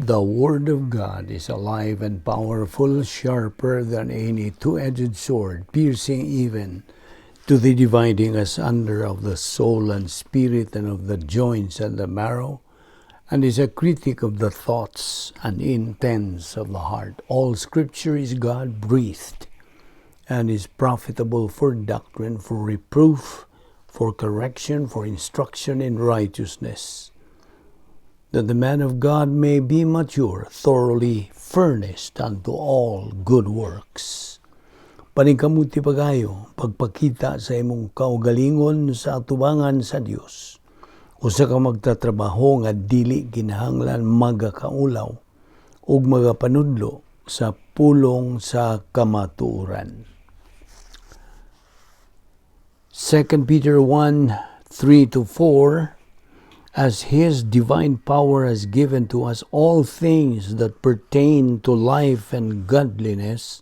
The Word of God is alive and powerful, sharper than any two-edged sword, piercing even to the dividing asunder of the soul and spirit and of the joints and the marrow, and is a critic of the thoughts and intents of the heart. All Scripture is God-breathed and is profitable for doctrine, for reproof, for correction, for instruction in righteousness, that the man of God may be mature, thoroughly furnished unto all good works. Paningkamuti pagayo, pagpakita sa imong kaugalingon sa atubangan sa Dios. Usa ka magtatrabaho nga dili kinahanglan magakaulaw ug magapanudlo sa pulong sa kamatuoran. 2 Peter 1:3-4. As His divine power has given to us all things that pertain to life and godliness,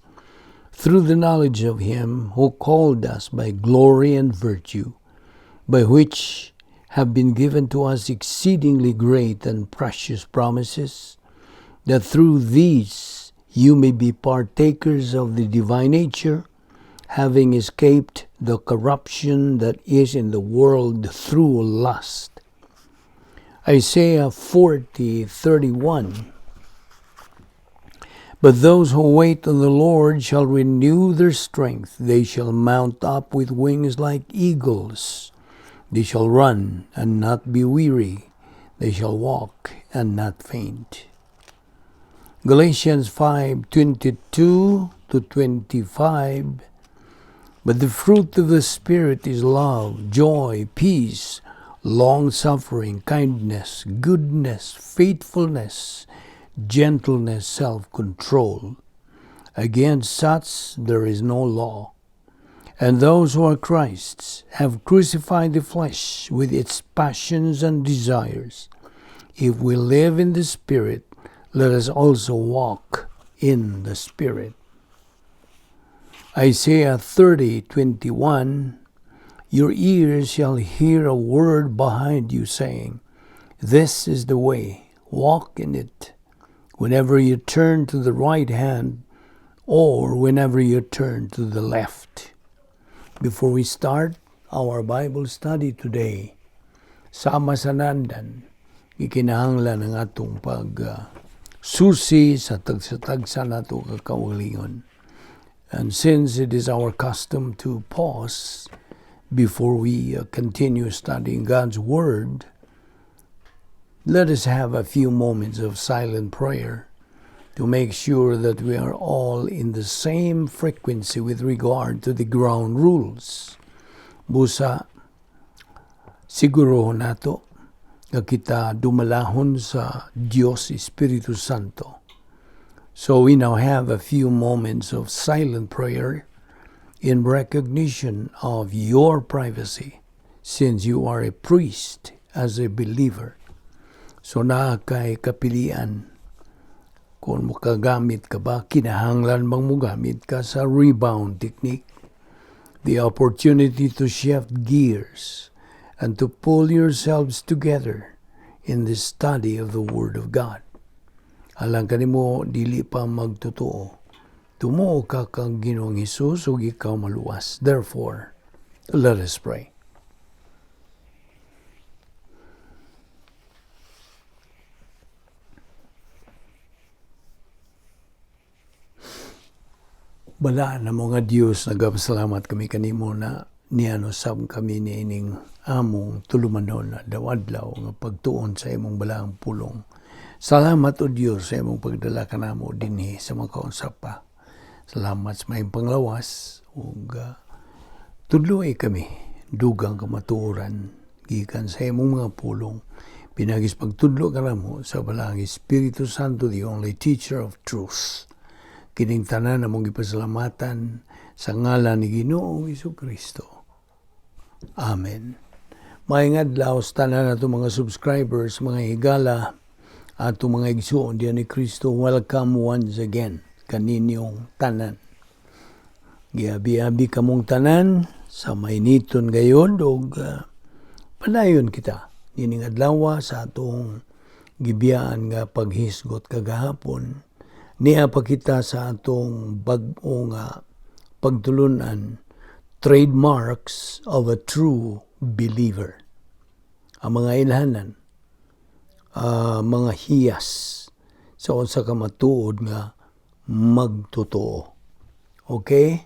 through the knowledge of Him who called us by glory and virtue, by which have been given to us exceedingly great and precious promises, that through these you may be partakers of the divine nature, having escaped the corruption that is in the world through lust. Isaiah 40:31. But those who wait on the Lord shall renew their strength. They shall mount up with wings like eagles. They shall run and not be weary. They shall walk and not faint. Galatians 5:22-25. But the fruit of the Spirit is love, joy, peace, long-suffering, kindness, goodness, faithfulness, gentleness, self-control. Against such there is no law. And those who are Christ's have crucified the flesh with its passions and desires. If we live in the Spirit, let us also walk in the Spirit. Isaiah 30:21. Your ears shall hear a word behind you saying, This is the way, walk in it, whenever you turn to the right hand or whenever you turn to the left. Before we start our Bible study today, sama sa nandan, ikinahanglan ang atong pag susi sa tagsa-tagsa nato kakaugalingon. And since it is our custom to pause before we continue studying God's Word, let us have a few moments of silent prayer to make sure that we are all in the same frequency with regard to the ground rules. Busa, siguro nato nga kita dumalahon sa Dios Espiritu Santo. So we now have a few moments of silent prayer in recognition of your privacy, since you are a priest as a believer. So naa kay kapilian kung makagamit ka ba, kinahanglan bang mugamit ka sa rebound technique, the opportunity to shift gears and to pull yourselves together in the study of the Word of God. Alang kanimo dili pa magtotoo, tumuo ka kang Ginoong Hesus ug ikaw maluwas. Therefore, let us pray. Balaan na mga Diyos, nagpasalamat kami kanimo na niano sab kami niining among tulumanon na adlaw nga pagtuon sa imong balaang pulong. Salamat o Diyos sa imong pagdala kanamo dinhi sa mga kausap pa. Salamat sa maayong panglawas ug tudloy kami dugang kamatuoran gikan sa imong mga pulong. Pinagis pagtudlo kanamo sa balaang Espiritu Santo, the only teacher of truth. Kining tanan among gipasalamatan sa ngalan ni Ginoong Hesukristo. Amen. Maayong adlaw sa tanan nato mga subscribers, mga higala, ato mga igsuon diyan ni Kristo. Welcome once again kaninyong tanan. Giabi-abi kamong tanan sa mainiton gayon og padayon kita nining adlaw sa atong Gibiyaan nga paghisgot kagahapon. Nia pa kita sa atong bag-o nga pagtulunan, "Trademarks of a True Believer." Ang mga ilhanan, mga hiyas sa unsa ka matuod nga magtotoo. Okay?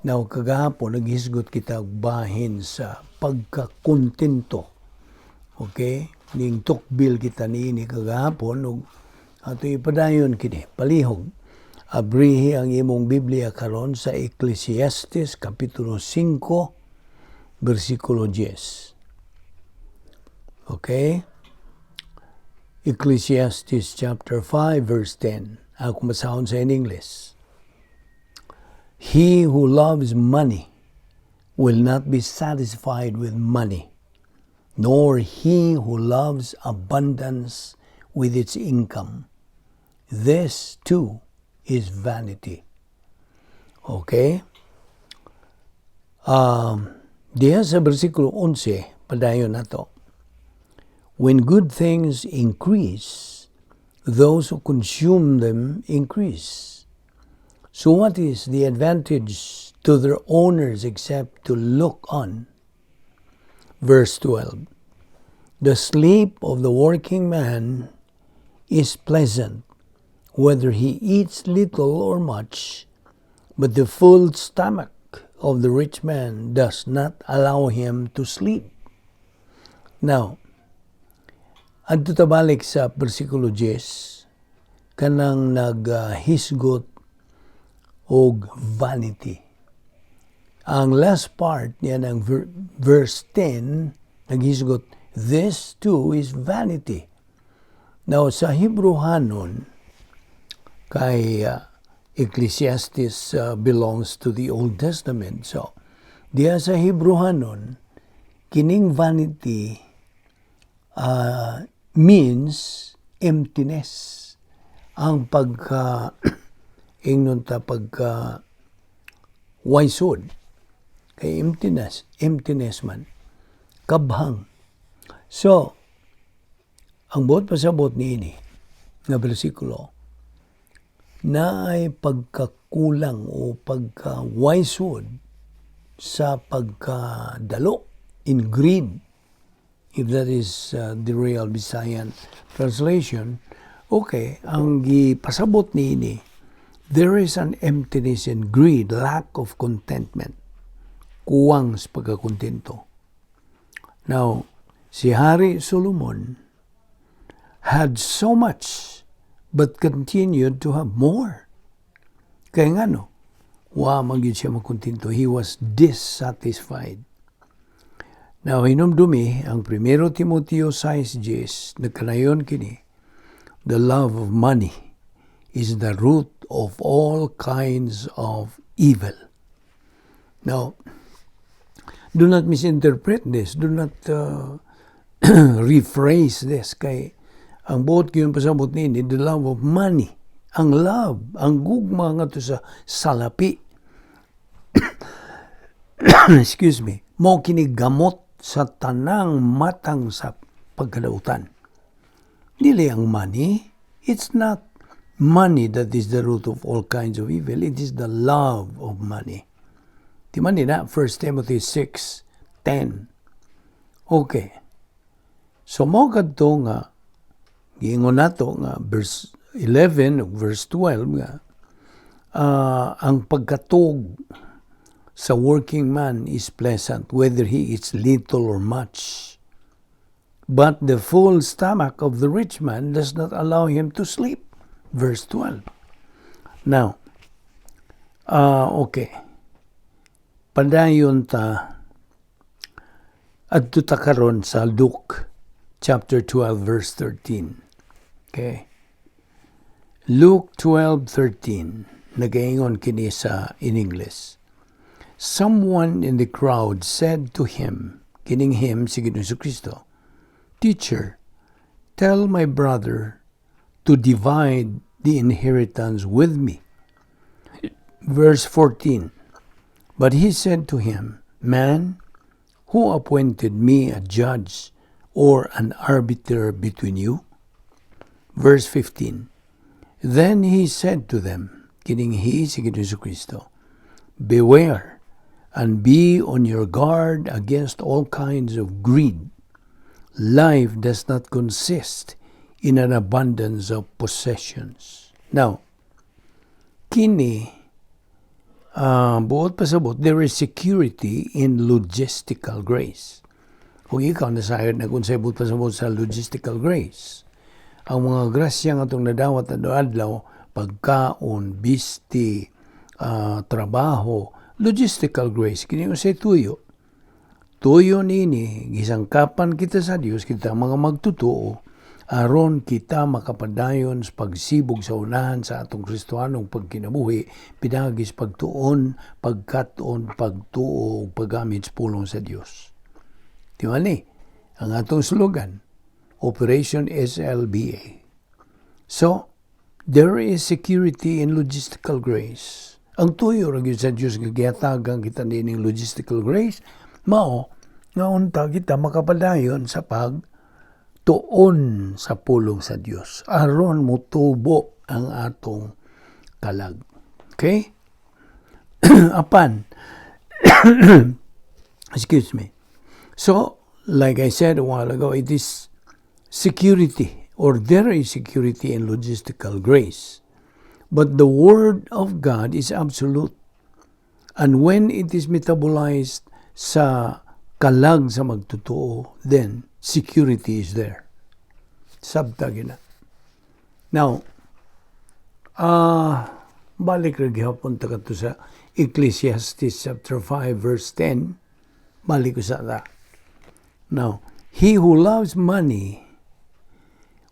Now, kagahapon, naghisgot kita bahin sa pagkakontento. Okay? Ning tukbil kita niini kagahapon, ug ato ipadayon kini, palihog. Abrihi ang imong Biblia karon sa Ecclesiastes Kapitulo 5, versikulo 10. Okay? Ecclesiastes chapter 5 verse 10. Ako masahon sa in English. He who loves money will not be satisfied with money, nor he who loves abundance with its income. This too is vanity. Okay? Diha sa versikulo 11, padayon nato. When good things increase, those who consume them increase. So what is the advantage to their owners except to look on? Verse 12. The sleep of the working man is pleasant, whether he eats little or much, but the full stomach of the rich man does not allow him to sleep. Now, adto ta balik sa versikulo 10, kanang naghisgot og vanity. Ang last part niya ng verse 10, naghisgot, "This too is vanity." Now, sa Hebrew-hanon, kay Ecclesiastes belongs to the Old Testament. So, diha sa Hebrew-hanon, kining vanity means emptiness. Ang pagka, ingnon ta, pagka waysod. Kay emptiness, emptiness man. Kabhang. So, ang buot pasabot niini nga bersikulo naay pagkakulang o pagka-waysod sa pagkadalo in greed, if that is the real Visayan translation. Okay, ang gipasabot niini, there is an emptiness in greed, lack of contentment, kuwang sa pagkakontento. Now, si Hari Solomon had so much but continued to have more. Kaya nga no, wa man gyud siya makontento. He was dissatisfied. Now, hinumdumi ang 1 Timoteo 6.10, nagkanayon kini, "The love of money is the root of all kinds of evil." Now, do not misinterpret this. Do not rephrase this. Kay ang buot gyud pasabot niini, the love of money. Ang love, ang gugma ngadto sa salapi. Excuse me. Mao kini gamot sa tanang matang sa pagkalautan. Dili ang money. It's not money that is the root of all kinds of evil. It is the love of money. Di man na 1 Timothy 6:10. Okay. So mo kadto nga giingon nato nga verse 11 ug verse 12 nga ang pagkatog sa working man is pleasant, whether he eats little or much. But the full stomach of the rich man does not allow him to sleep. Verse 12. Now, okay. Padayon ta, adto ta karon sa Luke chapter 12 verse 13. Okay. Luke 12:13, nagaingon kini sa in English. Someone in the crowd said to him, kining him si Ginoong Kristo, "Teacher, tell my brother to divide the inheritance with me." Verse 14. But he said to him, "Man, who appointed me a judge or an arbiter between you?" Verse 15. Then he said to them, kining he si Kristo, "Beware and be on your guard against all kinds of greed. Life does not consist in an abundance of possessions." Now, kini, buot pasabot, there is security in logistical grace. Kung ikaw nasayod na kung sa buot pasabot sa logistical grace, ang mga grasya nga atong nadawat adlaw, pagkaon, bisti, trabaho, logistical grace, kini sa tuyo. Tuyo nini, gisangkapan kita sa Dios, kita mga magtotoo, aron kita makapadayon sa pagsibog sa unahan sa atong Kristohanong pagkinabuhi, pinaagi sa pagtuon, pagkat-on, pagtuo, ug paggamit sa pulong sa Dios. Di ba ni? Ang atong slogan, Operation SLBA. So, there is security in logistical grace. Ang tuyo ra gyud sa Dios nga gihatagan kita nining logistical grace, mao nga unta kita makapadayon sa pag tuon sa pulong sa Dios aron motubo ang atong kalag. Okay? Apan, excuse me. So, like I said a while ago, it is security or there is security in logistical grace. But the Word of God is absolute. And when it is metabolized sa kalag sa magtotoo, then security is there. Sabta gina. Now, balik ra gihapon ta kadto sa Ecclesiastes chapter 5 verse 10. Balik ko sa ta. Now, he who loves money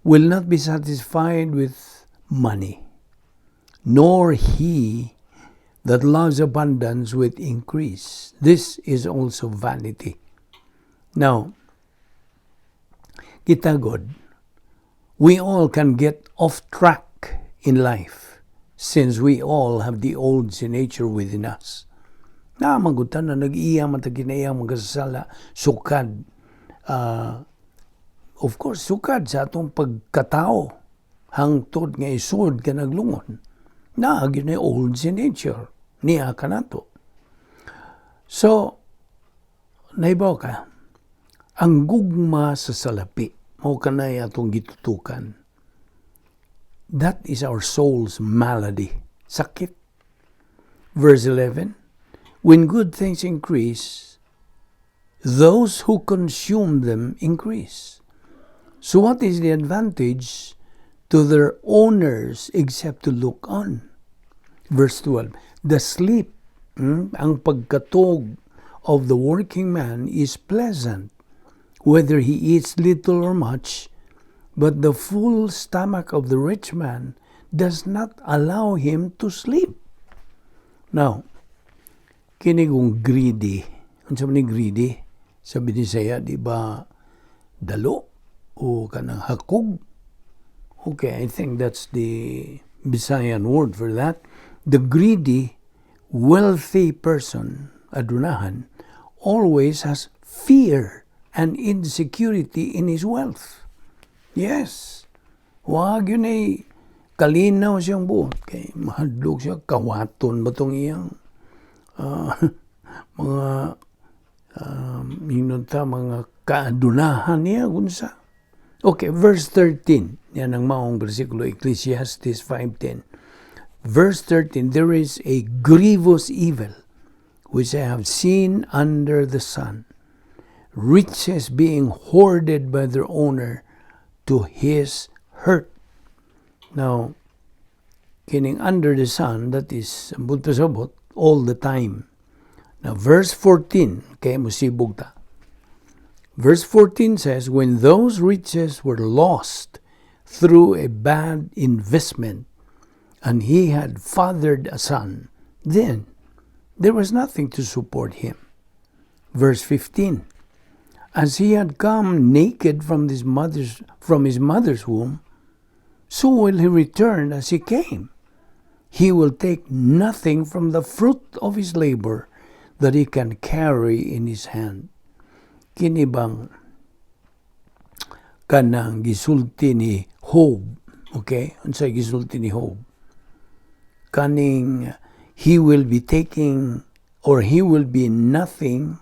will not be satisfied with money, nor he that loves abundance with increase. This is also vanity. Now, kita god, we all can get off track in life since we all have the old sin nature within us. Na magutan na nag-iya man ta kinaiya magkasala sukad, of course, sukad sa atong pagkatao hangtod nga isod ka naglungon na gyud na old sin nature niya kanato. So naibaw ka, ang gugma sa salapi mao kanay atong gitutukan. That is our soul's malady, sakit. Verse 11, when good things increase, those who consume them increase. So what is the advantage to their owners except to look on? Verse 12, the sleep, ang pagkatog of the working man is pleasant, whether he eats little or much, but the full stomach of the rich man does not allow him to sleep. Now, kini kung greedy, unsa man ni greedy? Sa Binisaya, di ba, dalo o kanang hakog? Okay, I think that's the Bisayan word for that. The greedy, wealthy person, adunahan, always has fear and insecurity in his wealth. Yes. Wag yun ay kalinaw siyang buot. Kay mahadlok siya, kawaton ba tong iyang mga ingnon ta, mga kaadunahan niya unsa. Okay, verse 13. Yan ang maong bersikulo, Ecclesiastes 5:10. Verse 13, there is a grievous evil which I have seen under the sun, riches being hoarded by their owner to his hurt. Now, kining under the sun, that is, ang pasabot, all the time. Now, verse 14, kay musibog ta. Verse 14 says, when those riches were lost through a bad investment, and he had fathered a son, then there was nothing to support him. Verse 15, as he had come naked from his mother's womb, so will he return as he came. He will take nothing from the fruit of his labor that he can carry in his hand. Kini bang kanang gisulti ni Job Okay? Unsay gisulti ni Job? Kaning he will be taking or he will be nothing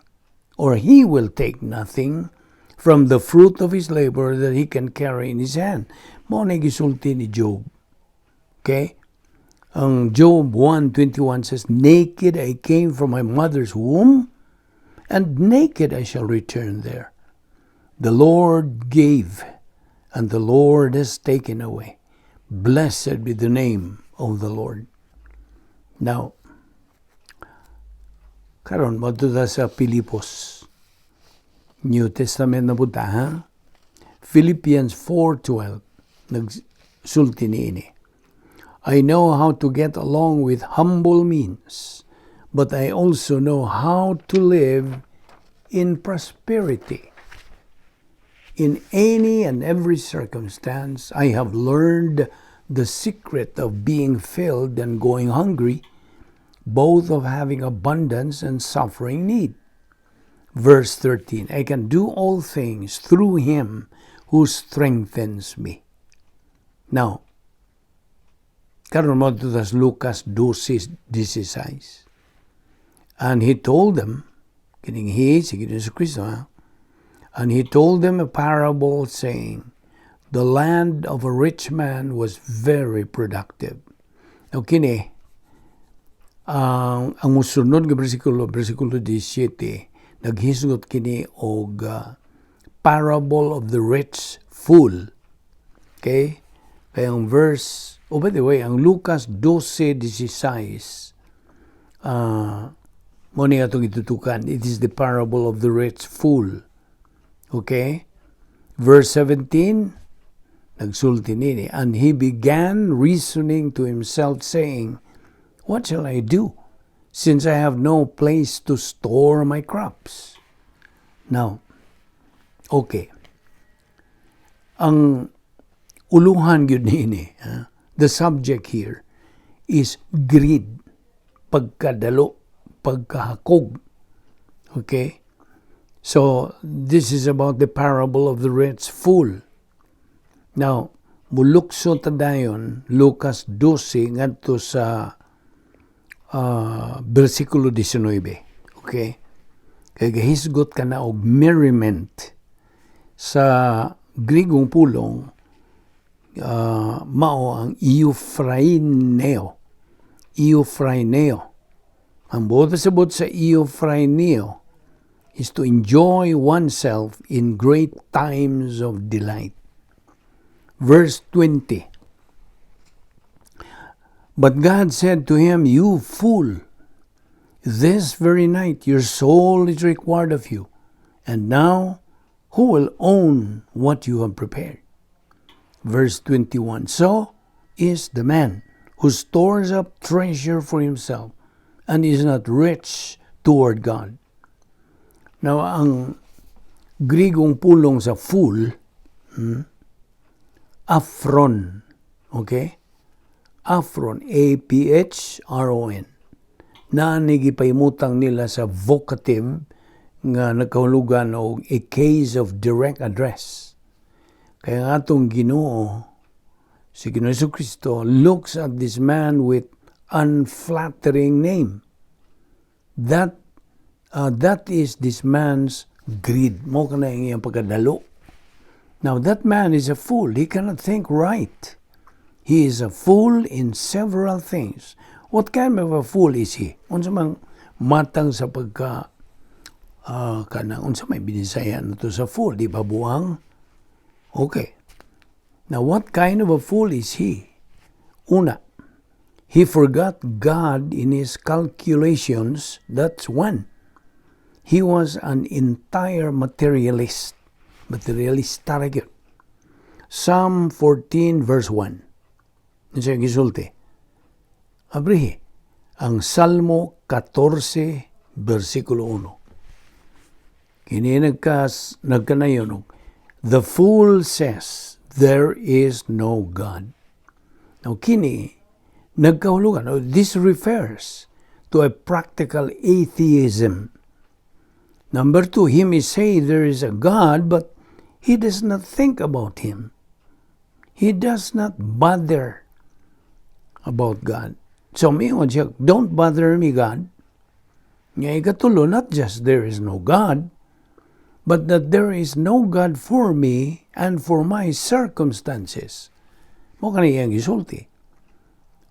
or he will take nothing from the fruit of his labor that he can carry in his hand. Mao na gisulti ni Job. Okay? Ang Job 1:21 says, "Naked I came from my mother's womb, and naked I shall return there. The Lord gave, and the Lord has taken away. Blessed be the name of the Lord." Now, karon moadto ta sa Pilipos. New Testament na pud ta, ha? Philippians 4:12, nagsulti niini. "I know how to get along with humble means, but I also know how to live in prosperity. In any and every circumstance, I have learned the secret of being filled and going hungry, both of having abundance and suffering need." Verse 13, "I can do all things through Him who strengthens me." Now, karon mo ta sa Lucas 12:16. And he told them, kining he, si Jesu Kristo, ha? And he told them a parable, saying, "The land of a rich man was very productive." Now, kini, ang musunod nga bersikulo, bersikulo 17, naghisgot kini og parable of the rich fool. Okay? Kaya ang verse, oh, by the way, ang Lucas 12:16, mao ni atong itutukan. It is the parable of the rich fool. Okay? Verse 17, nagsulti nini, "And he began reasoning to himself, saying, 'What shall I do, since I have no place to store my crops?'" Now, okay. Ang uluhan gyud niini, ha? The subject here is greed, pagkadalo, pagkahakog. Okay? So, this is about the parable of the rich fool. Now, mulukso ta dayon Lucas 12 ngadto sa bersikulo 19. Okay? Kay gahisgot ka na og merriment sa Grigong pulong, mao ang euphraineo. Euphraineo. Ang buot sabot sa euphraineo is to enjoy oneself in great times of delight. Verse 20. "But God said to him, 'You fool, this very night your soul is required of you. And now, who will own what you have prepared?'" Verse 21. "So is the man who stores up treasure for himself and is not rich toward God." Now, ang Grigong pulong sa fool, aphron. Okay? Aphron, aphron. Na gipahimutang nila sa vocative nga nagkahulugan og a case of direct address. Kaya nga atong Ginoo, si Ginoo Kristo, looks at this man with unflattering name. That is this man's greed. Mao kana ang iyang pagkadalo. Now, that man is a fool. He cannot think right. He is a fool in several things. What kind of a fool is he? Unsa mang matang sa pagka kanang unsa may binisaya na to sa fool, di ba buang? Okay. Now, what kind of a fool is he? Una, he forgot God in his calculations. That's one. He was an entire materialist. Materialista ra gyud. Psalm 14 verse 1. Siya gisulti. Abrihi ang Salmo 14 versikulo 1. Kini nagkas nagkanayon og, "The fool says, 'There is no God.'" Now kini nagkahulugan. Now, this refers to a practical atheism. Number two, he may say there is a God, but he does not think about him. He does not bother about God. So miingon siya, "Don't bother me, God." Nga ikatulo, not just there is no God, but that there is no God for me and for my circumstances. Mao kani iyang gisulti.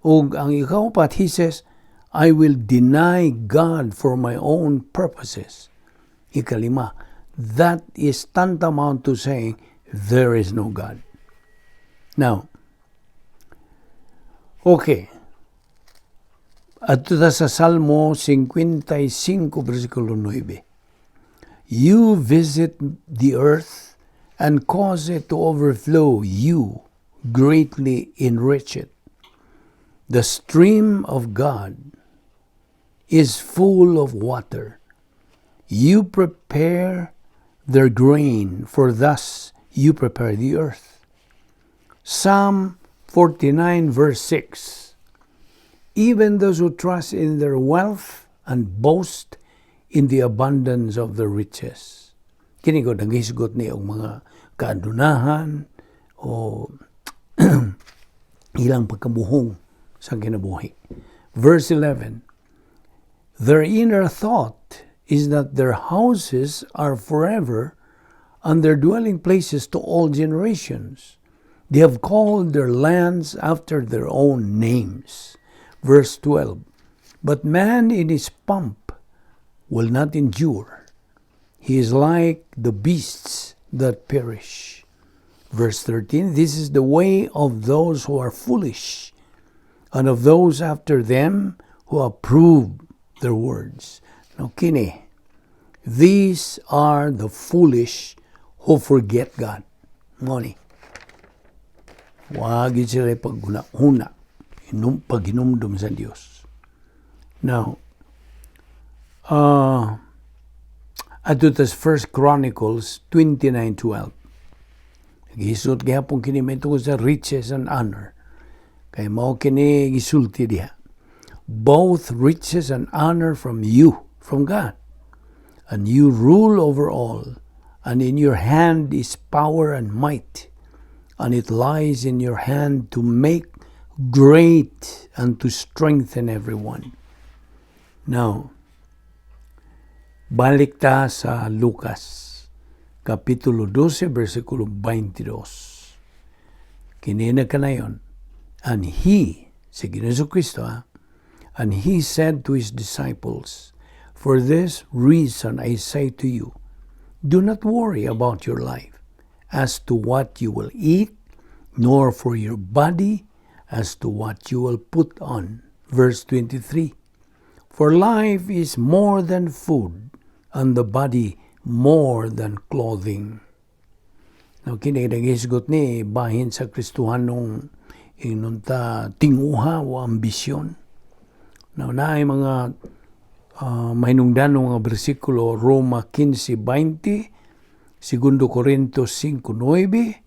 Ug ang ikaupat, he says, "I will deny God for my own purposes." Ikalima, that is tantamount to saying there is no God. Now, okay. Adto ta sa Salmo 55, versikulo 9. "You visit the earth and cause it to overflow. You greatly enrich it. The stream of God is full of water. You prepare their grain, for thus you prepare the earth." Psalm 49, verse 6. "Even those who trust in their wealth and boast in the abundance of their riches." Kini ko naghisgot ni og mga kaadunahan o ilang pagkabuhong sa kinabuhi. Verse 11. "Their inner thought is that their houses are forever and their dwelling places to all generations. They have called their lands after their own names." Verse 12. "But man in his pomp will not endure. He is like the beasts that perish." Verse 13. "This is the way of those who are foolish, and of those after them who approve their words." Now, kini, these are the foolish who forget God. Mao ni. Wa gyud sila paghuna-huna, paghinumdum sa Dios. Now, adto tas First Chronicles 29:12. Gihisgot gihapon kini may tungod sa riches and honor. Kay mao kini gisulti diha. "Both riches and honor from you, from God. And you rule over all, and in your hand is power and might, and it lies in your hand to make great and to strengthen everyone." Now, balik ta sa Lucas, Kapitulo 12, versikulo 22. Kini na kanayon, and he, si Ginoong Kristo, ha? "And he said to his disciples, 'For this reason I say to you, do not worry about your life as to what you will eat, nor for your body as to what you will put on.'" Verse 23. "For life is more than food, and the body more than clothing." Now, kini naghisgot ni bahin sa Kristohanong ingnon ta tinguha o ambisyon. Now, naay mga mahinungdanong nga bersikulo: Roma 15:20, Segundo Corintios 5:9,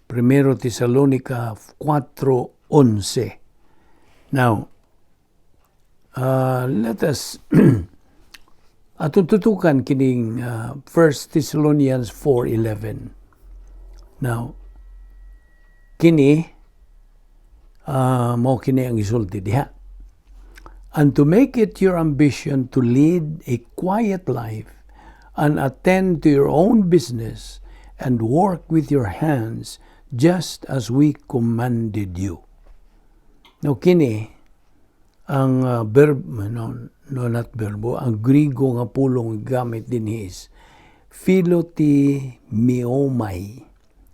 Primero Tesalonica 4:11. Now, let us atong tutukan kining 1 Thessalonians 4:11. Now, kini mao kini ang isulti diha. "And to make it your ambition to lead a quiet life and attend to your own business and work with your hands, just as we commanded you." Now kini ang verb, no, not verbo, ang Grigo nga pulong gamit din is philotimiomai.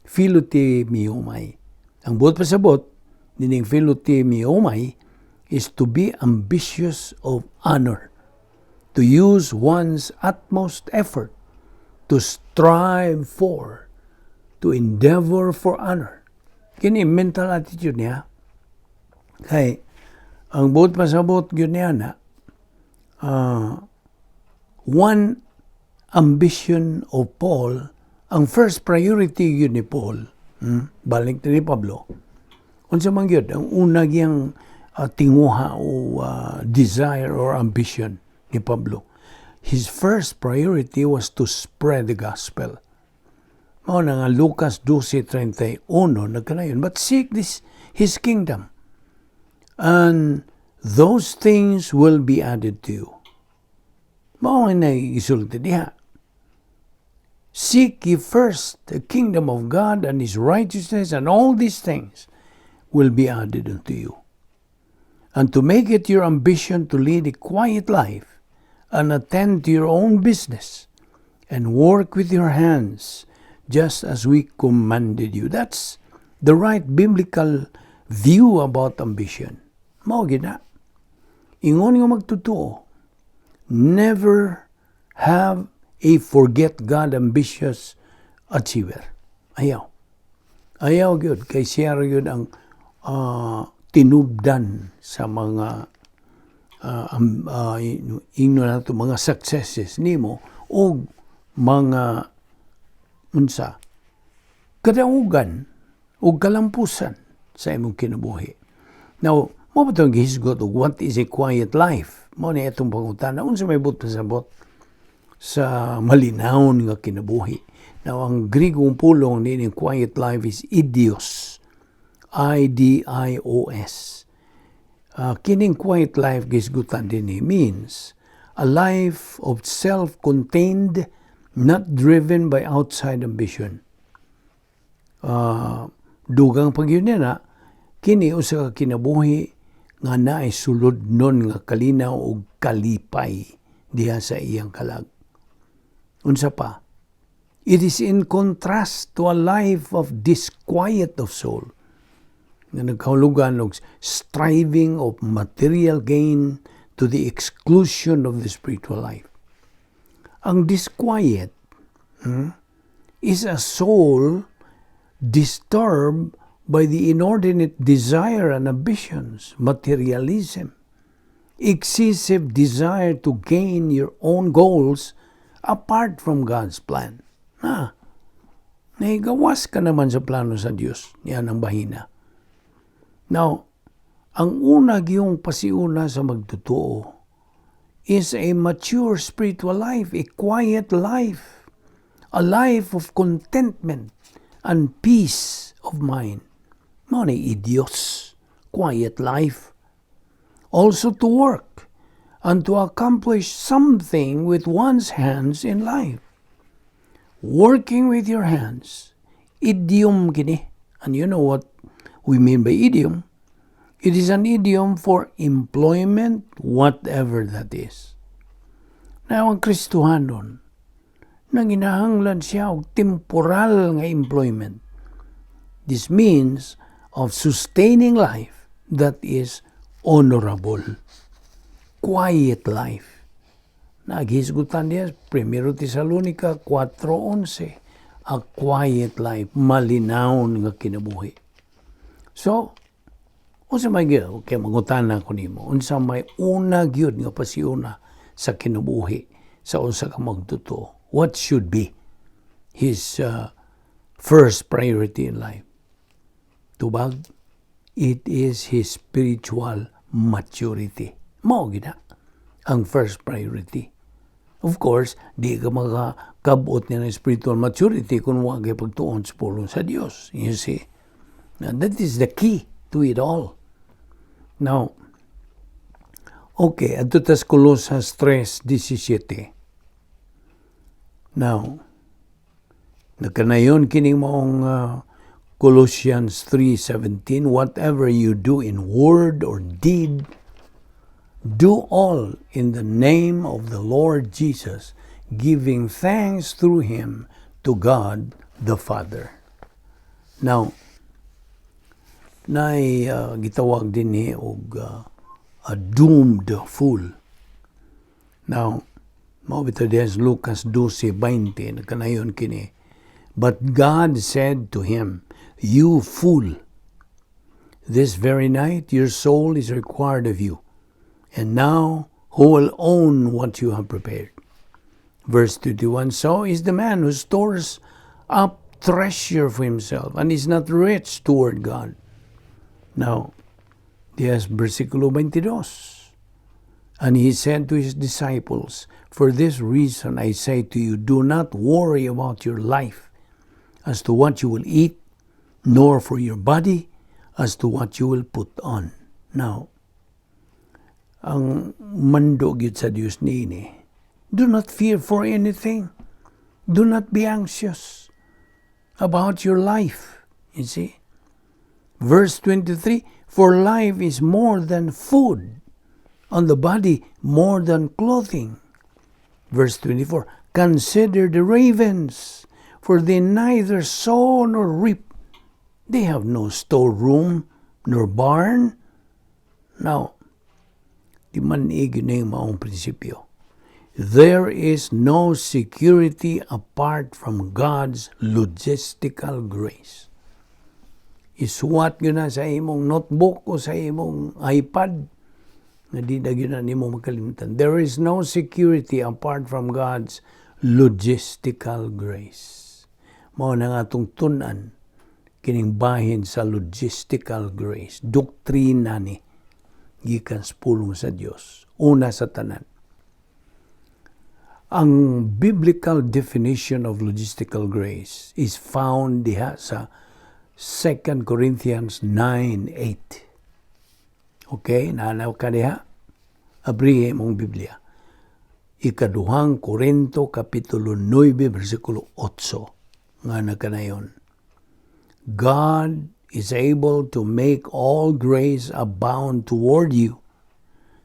Philotimiomai. Ang buot pasabot nining philotimiomai is to be ambitious of honor, to use one's utmost effort, to strive for, to endeavor for honor. Kini mental attitude niya. Kay ang buot pasabot gyud niya na one ambition of Paul, ang first priority gyud ni Paul, balik ni Pablo, unsa man gyud ang una giyang tinguha o desire or ambition ni Pablo? His first priority was to spread the gospel. Mao na nga Lucas 12:31 nagkanayon, "But seek this his kingdom, and those things will be added to you." Mao nga isulti diha. Seek ye first the kingdom of God and his righteousness, and all these things will be added unto you. And to make it your ambition to lead a quiet life and attend to your own business and work with your hands just as we commanded you. That's the right biblical view about ambition. Mao gina. Ingon nga magtotoo, never have a forget God ambitious achiever. Ayaw. Ayaw gyud kay siya ra gyud ang tinubdan sa mga ingno nato mga successes nimo o mga unsa kadaugan o kalampusan sa imong kinabuhi. Now, mao ba itong gihisgot og what is a quiet life? Mao ni itong pangutana. Unsa may buot pasabot sa malinawon nga kinabuhi? Now, ang Grigong pulong ni quiet life is idios. idios. Kining quiet life gisgutan dinhi means a life of self-contained, not driven by outside ambition. Dugang pagyud na, kini usa ka kinabuhi nga naay suludnon nga kalinaw og kalipay diha sa iyang kalag. Unsa pa? It is in contrast to a life of disquiet of soul nga nagkahulugan og striving of material gain to the exclusion of the spiritual life. Ang disquiet is a soul disturbed by the inordinate desire and ambitions, materialism, excessive desire to gain your own goals apart from God's plan. Na, nahigawas ka naman sa plano sa Diyos. Yan ang bahina. Now, ang una giyong pasiuna sa magtotoo is a mature spiritual life, a quiet life, a life of contentment and peace of mind. Mao ni idios, quiet life. Also to work and to accomplish something with one's hands in life. Working with your hands. Idiom kini. And you know what we mean by idiom? It is an idiom for employment, whatever that is. Now, ang Kristohanon, nanginahanglan siya og temporal nga employment. This means of sustaining life that is honorable. Quiet life. Naghisgutan niya, 1 Tesalonica 4.11, a quiet life, malinawon nga kinabuhi. So, unsa may gyud, okay, mangutana ko nimo, unsa may una gyud nga pasiuna sa kinabuhi sa usa ka magtotoo? What should be his first priority in life? Tubag, it is his spiritual maturity. Mao gina ang first priority. Of course, di ka makakabot niya ng spiritual maturity kung wa kay pagtuon sa pulong sa Dios. You see? Now, that is the key to it all. Now, okay, adto tas Colosas 3.17. Now, nagkanayon kining maong Colossians 3.17, "Whatever you do in word or deed, do all in the name of the Lord Jesus, giving thanks through Him to God the Father." Now, nay gitawag dinhi og a doomed fool. Now, mao bitaw diha sa Lucas 12:20 nagkanayon kini. "But God said to him, 'You fool, this very night your soul is required of you. And now, who will own what you have prepared?' Verse 21, 'So is the man who stores up treasure for himself and is not rich toward God.'" Now, yes, versikulo 22. "And he said to his disciples, 'For this reason I say to you, do not worry about your life, as to what you will eat, nor for your body as to what you will put on." Now, ang mando gyud sa Dios niini, do not fear for anything. Do not be anxious about your life. You see? Verse 23, "For life is more than food, and the body more than clothing." Verse 24, "Consider the ravens, for they neither sow nor reap. They have no storeroom nor barn." Now, di man gyud na yung maong prinsipyo. There is no security apart from God's logistical grace. Isuwat gyud na sa imong notebook o sa imong iPad nga di na gyud na nimo makalimutan. There is no security apart from God's logistical grace. Mao na nga atong tun-an kining bahin sa logistical grace. Doktrina ni gikan sa pulong sa Dios. Una sa tanan, ang biblical definition of logistical grace is found diha sa 2 Corinthians 9:8. Okay, naanaw ka diha? Abrihe mong Biblia. Ikaduhang Korinto, Kapitulo 9, versikulo 8. Nga nakanayon. "God is able to make all grace abound toward you,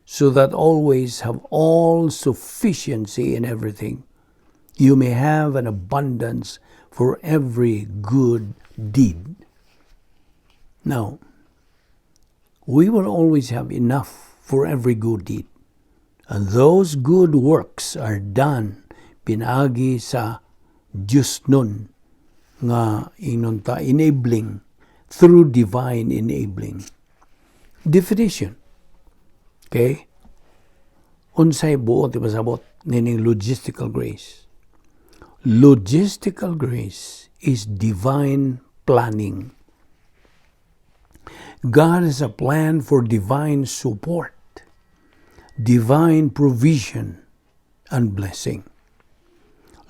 so that always have all sufficiency in everything, you may have an abundance for every good deed." Now, we will always have enough for every good deed. And those good works are done pinaagi sa Diyos nun nga ingnon ta enabling, through divine enabling. Definition. Okay? Unsay buot ipasabot nining logistical grace? Logistical grace is divine planning. God has a plan for divine support, divine provision, and blessing.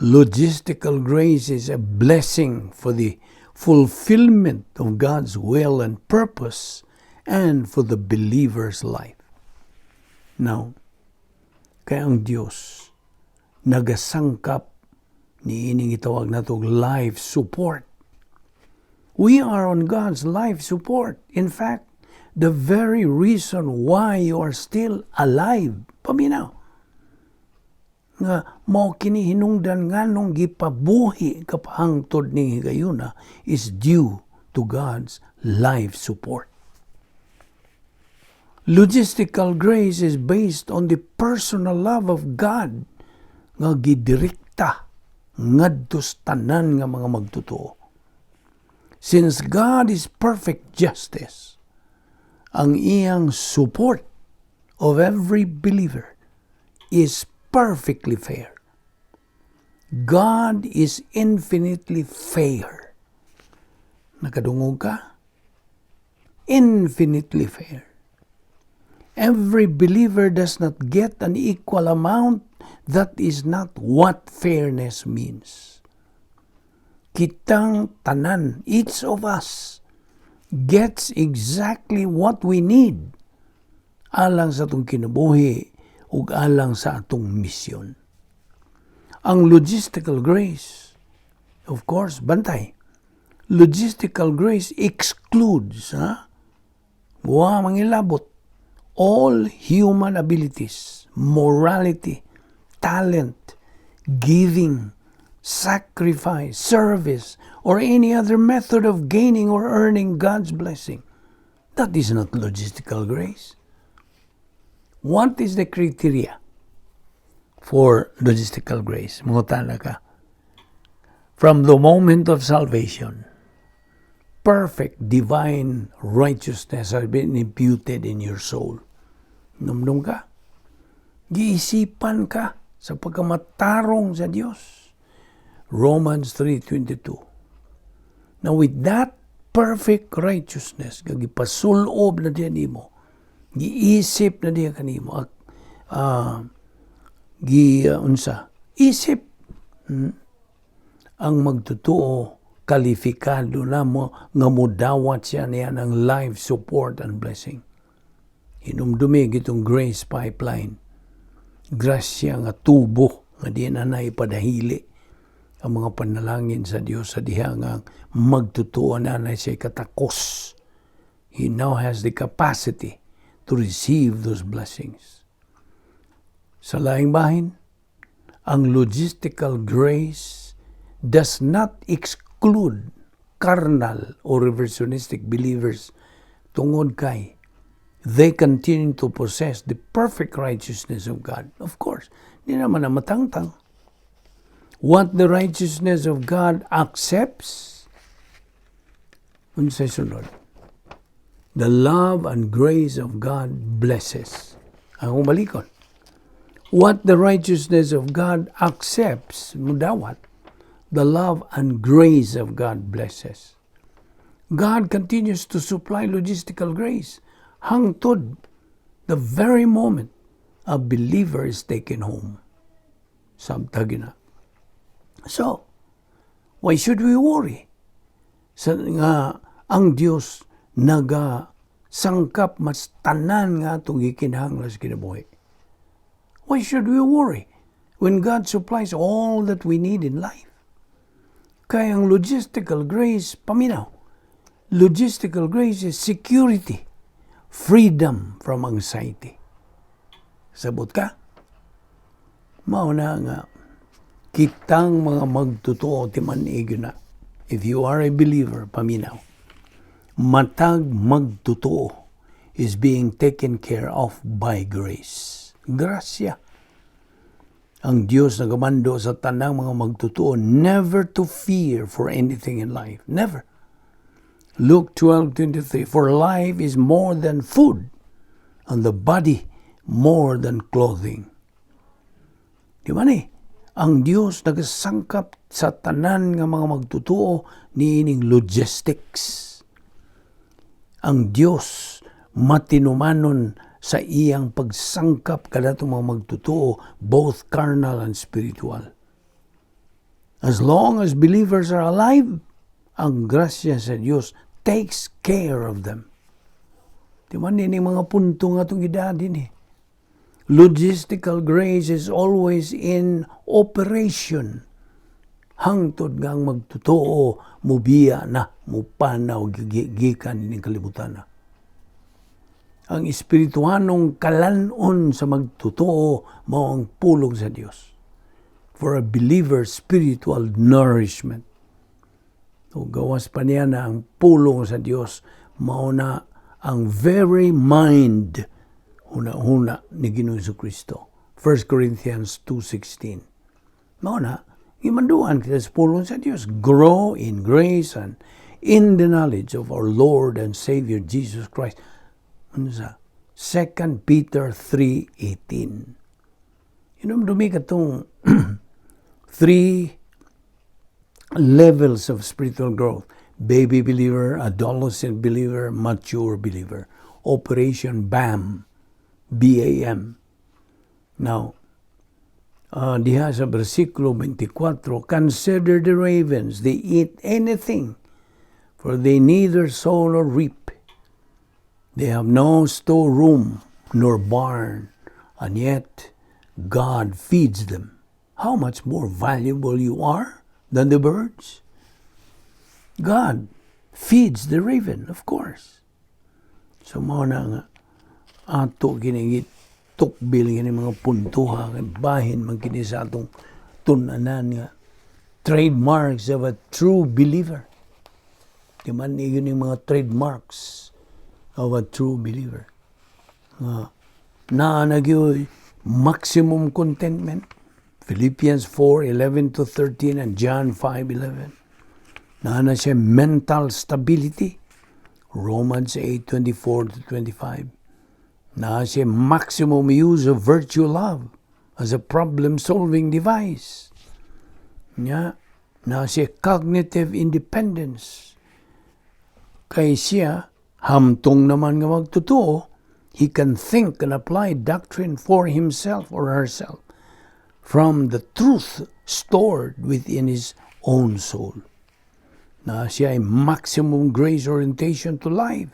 Logistical grace is a blessing for the fulfillment of God's will and purpose and for the believer's life. Now, kay ang Dios nagasangkap ni ining itawag natong life support. We are on God's life support. In fact, the very reason why you are still alive, paminaw, nga mao kini hinungdan nganong gipabuhi ka pa hangtod ni higayuna is due to God's life support. Logistical grace is based on the personal love of God nga gidirekta ngadto sa tanan nga mga magtotoo. Since God is perfect justice, ang iyang support of every believer is perfectly fair. God is infinitely fair. Nakadungog ka? Infinitely fair. Every believer does not get an equal amount. That is not what fairness means. Kitang tanan, each of us, gets exactly what we need alang sa atong kinabuhi ug alang sa atong misyon. Ang logistical grace, of course, bantay. Logistical grace excludes, ha? Wa mangilabot, all human abilities, morality, talent, giving, sacrifice, service, or any other method of gaining or earning God's blessing. That is not logistical grace. What is the criteria for logistical grace? Mangutana ka. From the moment of salvation, perfect divine righteousness has been imputed in your soul. Numdum ka? Giisipan ka sa pagkamatarong sa Dios. Romans 3:22. Now, with that perfect righteousness, nga gipasulob na diha nimo, giisip na diha kanimo, gi unsa, isip ang magtotoo Kalifikado na mo nga mudawat siya niya ng life support and blessing. Hinumdumi itong grace pipeline. Grasya nga tubo nga di na naipadahili ang mga panalangin sa Dios sa diha nga magtutuo na na siya katakos. He now has the capacity to receive those blessings. Sa laing bahin, ang logistical grace does not exclude carnal or reversionistic believers tungod kay they continue to possess the perfect righteousness of God. Of course, di naman na matangtang. What the righteousness of God accepts, unsay sunod? The love and grace of God blesses. Akong balikon. What the righteousness of God accepts, mudawat, the love and grace of God blesses. God continues to supply logistical grace hangtod the very moment a believer is taken home. Samtang na. So, why should we worry? Sa nga ang Dios naga sangkap mas tanan nga atong gikinahanglan sa kinabuhi. Why should we worry when God supplies all that we need in life? Kaya ang logistical grace, paminaw. Logistical grace is security, freedom from anxiety. Sabot ka? Mao na nga, kitang mga magtotoo timan-ig na. If you are a believer, paminaw. Matag magtotoo is being taken care of by grace. Grasya. Ang Diyos nagamando sa tanang mga magtotoo never to fear for anything in life. Never. Luke 12:23, "For life is more than food and the body more than clothing." Di ba ni? Ang Diyos nagasangkap sa tanan nga mga magtotoo niining logistics. Ang Diyos matinumanon sa iyang pagsangkap kanatong mga magtotoo, both carnal and spiritual. As long as believers are alive, ang grasya sa Diyos takes care of them. Di ba ni mga punto nga itong edad din eh. Logistical grace is always in operation. Hangtod nga ang magtotoo, mubiya na, mupanaw, gikan ining kalibutan na. Ang espirituhanong kalanon sa magtotoo mao ang pulong sa Dios. For a believer, spiritual nourishment. O gawas pa niya na ang pulong sa Dios mao na ang very mind, huna-huna ni Ginoong Kristo. 1 Corinthians 2:16. Mao na, gimanduan kita sa pulong sa Dios. Grow in grace and in the knowledge of our Lord and Savior Jesus Christ. Ano sa 2 Peter 3:18. Hinumdumi katong three levels of spiritual growth. Baby believer, adolescent believer, mature believer. Operation BAM. BAM. Now, diha sa versikulo 24, "Consider the ravens, they eat anything, for they neither sow nor reap. They have no storeroom nor barn, and yet God feeds them. How much more valuable you are than the birds?" God feeds the raven, of course. So mao na nga ato kini tukbil kini mga puntuha kay bahin man kini sa atong tun-anan nga trademarks of a true believer. Di man yun yung mga trademarks of a true believer. Nga naa na gyud maximum contentment. Philippians 4:11 to 13 and John 5:11. Naa na siya mental stability. Romans 8:24 to 25. Naa siya maximum use of virtue love as a problem-solving device. Nya, naa siya cognitive independence. Kay siya, hamtong naman nga magtotoo, he can think and apply doctrine for himself or herself from the truth stored within his own soul. Na siya ay maximum grace orientation to life.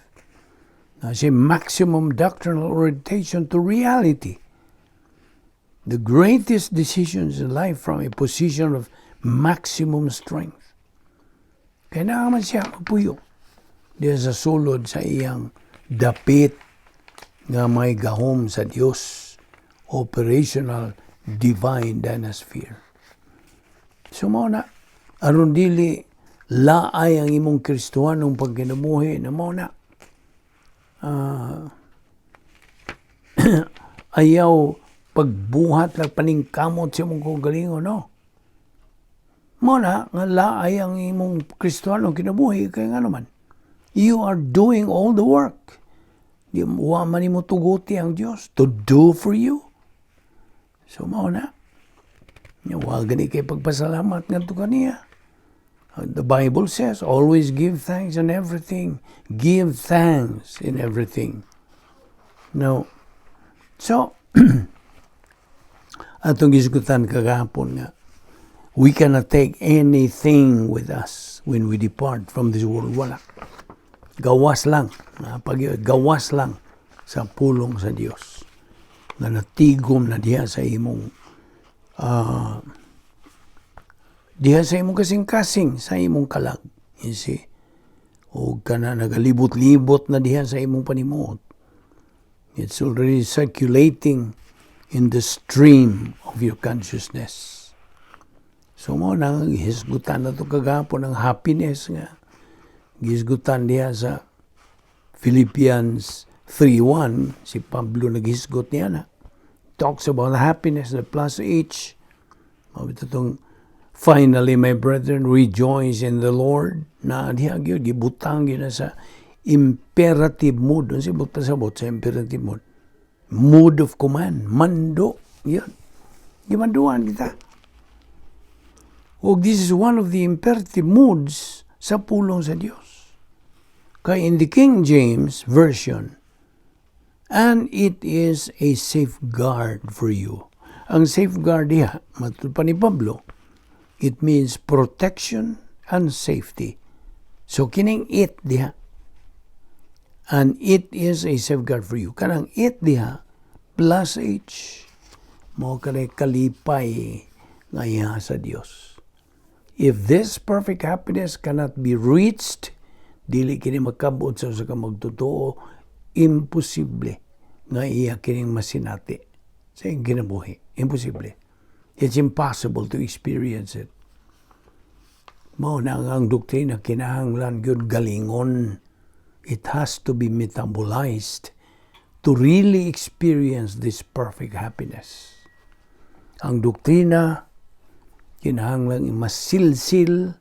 Na siya maximum doctrinal orientation to reality. The greatest decisions in life from a position of maximum strength. Kaya naa man siya magpuyo diya sa sulod sa iyang dapit nga may gahom sa Dios, operational divine dynasphere. So mao na, aron dili laay ang imong Kristohanong pagkinabuhi na mao na ayaw pagbuhat lang paningkamot sa imong kaugalingon, no? Mao na nga laay ang imong Kristohanong kinabuhi kay nga naman you are doing all the work. Di wa man nimo tuguti ang Dios to do for you. So mao na. Nya wa gani kay pagpasalamat ngadto kaniya. The Bible says, "Always give thanks in everything." Give thanks in everything. No. So, atong gisgutan kagahapon nga, we cannot take anything with us when we depart from this world. Wala. Gawas lang. Pag, gawas lang sa pulong sa Dios na natigom na diha sa imong kasing-kasing, sa imong kalag. You see? O kana nagalibot-libot na diha sa imong panimuot. It's already circulating in the stream of your consciousness. So mao na hisgutan na to kagahapon ang happiness nga gisgutan diha sa Philippians 3:1. Si Pablo naghisgot niya na talks about happiness, the plus H. Mao tong "Finally, my brethren, rejoice in the Lord," na diha gyud gibutang gyud na sa imperative mood. Unsa buot pasabot sa imperative mood? Mood of command, mando yun, gimanduan kita. Og this is one of the imperative moods sa pulong sa Dios. Kay in the King James Version, "and it is a safeguard for you." Ang safeguard diha, matud pa ni Pablo, it means protection and safety. So kining "it" diha, "and it is a safeguard for you." Kanang "it" diha, plus H, mao kanay kalipay nga iya sa Dios. If this perfect happiness cannot be reached, dili kini makabot sa usa ka magtotoo, imposible nga iya kining masinati sa iyang kinabuhi. Imposible. It's impossible to experience it. Mao na ang doktrina kinahanglan gyud galingon. It has to be metabolized to really experience this perfect happiness. Ang doktrina kinahanglan masilsil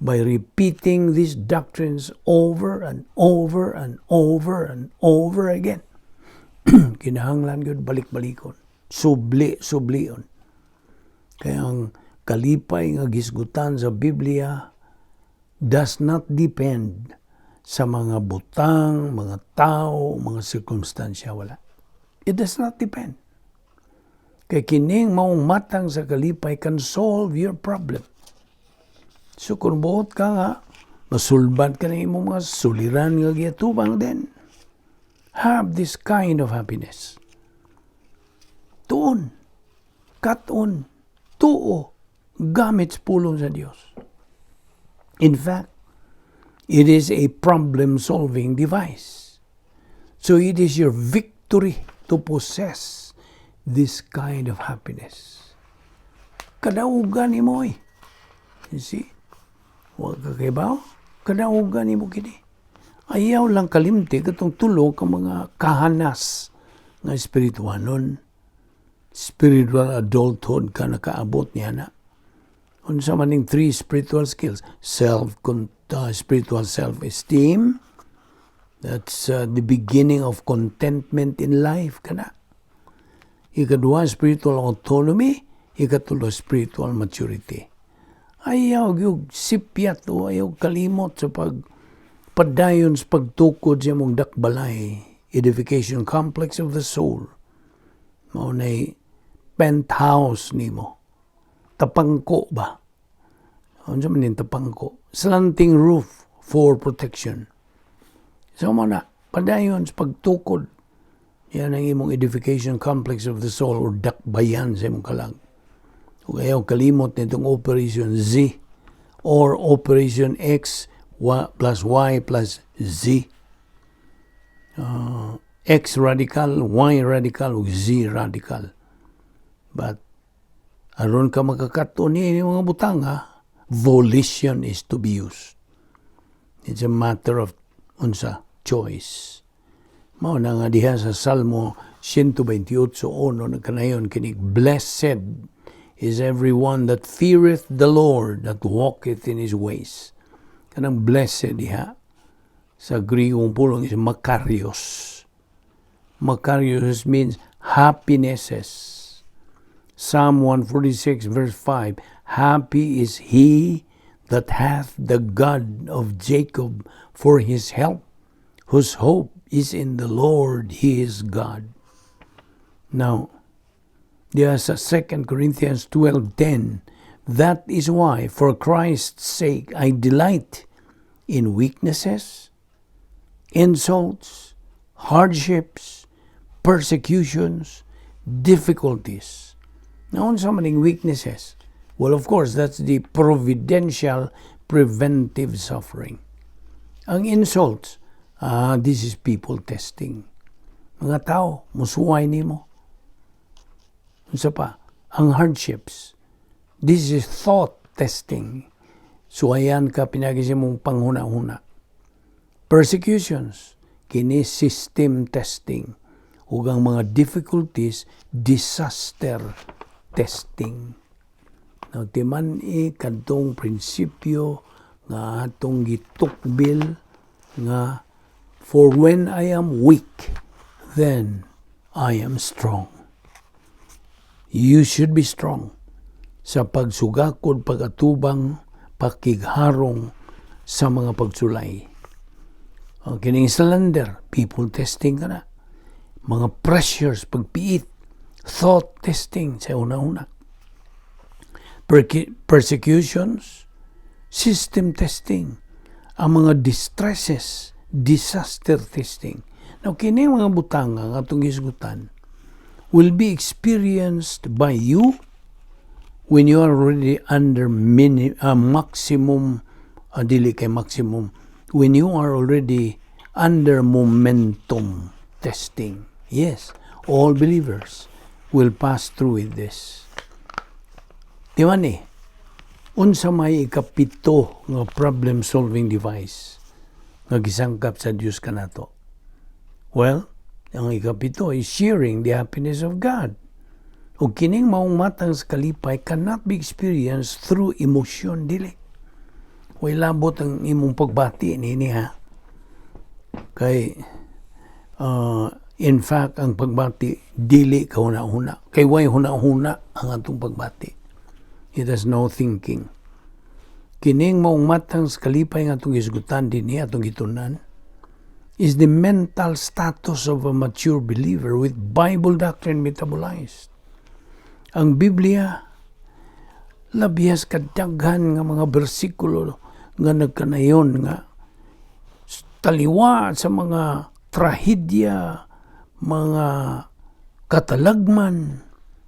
by repeating these doctrines over and over and over and over again. Kinahanglan gyud balik-balikon. Subli, sublion. Kaya ang kalipay nga gisgutan sa Biblia does not depend sa mga butang, mga tao, mga sirkumstansya. Wala. It does not depend. Kay kining maong matang sa kalipay can solve your problem. So kung buot ka nga, masulbad ka na imong mga suliran nga giatubang, then have this kind of happiness. Tuon, katon, tuo, gamit sa pulong sa Dios. In fact, it is a problem-solving device. So it is your victory to possess this kind of happiness. Kadaugan nimo eh. You see? Wa ka kahibaw? Kadaugan nimo kini. Ayaw lang kalimti katong tulo ka mga kahanas nga espirituhanon. Spiritual adulthood ka nakaabot niya na. Unsa man ning three spiritual skills? Self spiritual self-esteem. That's the beginning of contentment in life kana. Ikaduha, spiritual autonomy. Ikatulo, spiritual maturity. Ayaw gyud sipyat o ayaw kalimot sa pag padayon sa pagtukod sa imong dakbalay, edification complex of the soul. Mao nay penthouse nimo. Tapangko ba? Unsa man ning tapangko? Slanting roof for protection. So mao na, padayon sa pagtukod. Yan ang imong edification complex of the soul or dakbayan sa imong kalag. Ug ayaw kalimot nitong Operation Z or Operation X plus Y plus Z. X radical, Y radical, ug Z radical. But aron ka makakato ni mga butang ha, volition is to be used. It's a matter of unsa choice. Mao na nga diha sa Salmo 128:1 nagkanayon kini, "Blessed is everyone that feareth the Lord, that walketh in his ways." Kanang "blessed" diha sa Griegong pulong is makarios. Makarios means happinesses. Psalm 146 verse 5, "Happy is he that hath the God of Jacob for his help, whose hope is in the Lord his God." Now, diha sa 2 Corinthians 12:10, "That is why, for Christ's sake, I delight in weaknesses, insults, hardships, persecutions, difficulties." Now, unsa man ning weaknesses? Well, of course, that's the providential preventive suffering. Ang insults, this is people testing. Mga tao, musuway nimo. Unsa pa? Ang hardships. This is thought testing. Suwayan ka pinaagi sa imong panghuna-huna. Persecutions, kini system testing. Ug ang mga difficulties, disaster testing. Now, timan-i kadtong prinsipyo nga atong gitukbil nga, "For when I am weak, then I am strong." You should be strong sa pagsugakod, pag-atubang, pakigharong sa mga pagsulay. Ang kining slander, people testing ka na. Mga pressures, pagpiit, thought testing sa una-una. Persecutions, system testing, ang mga distresses, disaster testing. Now, kini mga butanga nga atong gisgutan will be experienced by you when you are already under maximum, dili kay maximum, when you are already under momentum testing. Yes, all believers will pass through with this. Di ba ni? Unsa may ikapito nga problem solving device nga gisangkap sa Dios kanato? Well, ang ikapito is sharing the happiness of God. Ug kining maong matang sa kalipay cannot be experienced through emotion, dili. Way labot ang imong pagbati nini ha. Kay in fact, ang pagbati dili ka huna-huna. Kay way huna-huna ang atong pagbati. It has no thinking. Kining maong matang sa kalipay nga atong gisgutan dinhi, atong gitunan, is the mental status of a mature believer with Bible doctrine metabolized. Ang Biblia, labias kadaghan nga mga bersikulo nga nagkanayon nga taliwa sa mga trahedya, mga katalagman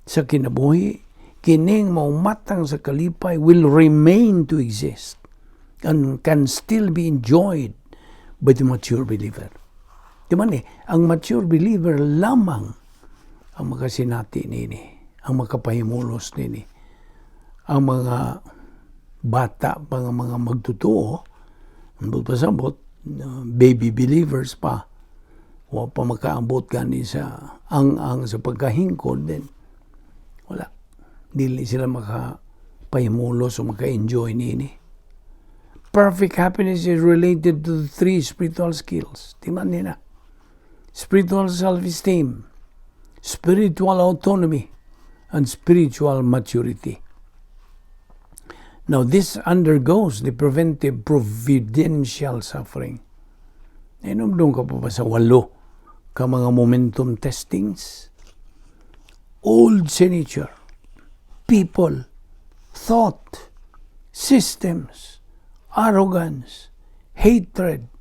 sa kinabuhi, kining maumatang sa kalipay will remain to exist and can still be enjoyed by the mature believer. Di man eh, ang mature believer lamang ang makasinati nini, ang makapahimulos nini. Ang mga bata pa nga mga magtotoo, ang pasabot, baby believers pa, wa pa makaabot gani sa ang-ang sa pagkahingkod din. Wala. Dili sila makapahimulos o maka-enjoy nini. Perfect happiness is related to the three spiritual skills. Timan nila. Spiritual self-esteem, spiritual autonomy, and spiritual maturity. Now, this undergoes the preventive providential suffering. Inumdum ka pa ba sa walo ka mga momentum testings? Old signature, people, thought, systems, Arrogance, hatred,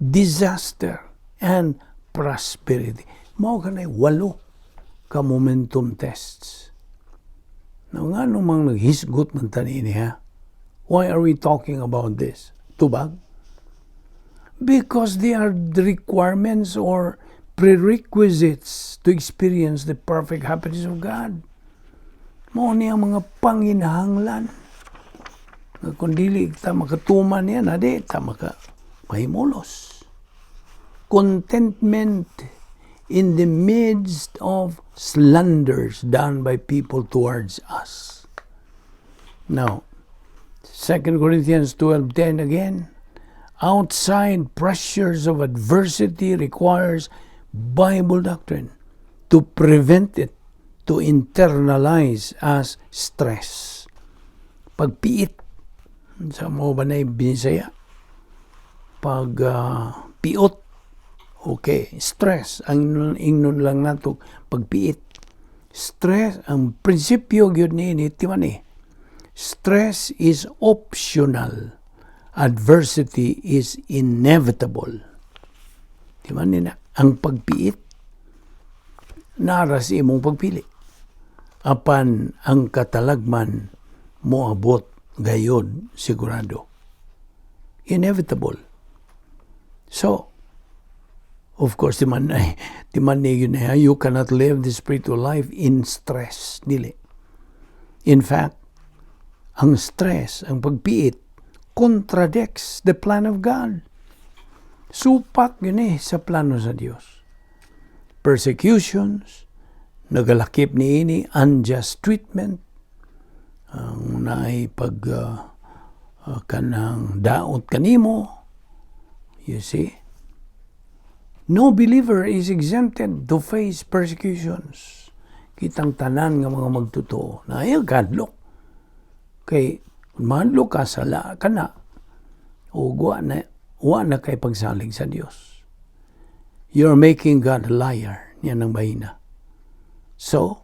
disaster, and prosperity. Mao kanay walo ka momentum tests. Now, ngano mang naghisgot man ta niini, ha? Why are we talking about this? Tubag? Because they are the requirements or prerequisites to experience the perfect happiness of God. Mao ni ang mga panginahanglan. Nga kung dili ta makatuman niya, na di ta maka mahimulos. Contentment in the midst of slanders done by people towards us. Now, 2 Corinthians 12:10 again, outside pressures of adversity requires Bible doctrine to prevent it to internalize as stress. Pagpiit, sa mo ba na Binisaya? Pag piot, okay, stress, ang ingnon lang nato, pagpiit. Stress, ang prinsipyo gyud ni timan eh. Stress is optional. Adversity is inevitable. Di ba nina? Ang pagpiit, nara sa imong pagpili. Apan ang katalagman moabot gayod sigurado. Inevitable. So, of course, di man ni yun na, you cannot live the spiritual life in stress. Dili. In fact, ang stress, ang pagpiit, contradicts the plan of God. Supak yun eh sa plano sa Dios. Persecutions, nagalakip ni ini unjust treatment, ang naay pag kanang daot kanimo, you see. No believer is exempted to face persecutions. Kitang tanan nga mga magtotoo na ay kadlok. Kay kung mahadlok ka, sala ka na o wa na kay pagsalig sa Dios. You're making God a liar. Yan ang bahina. So,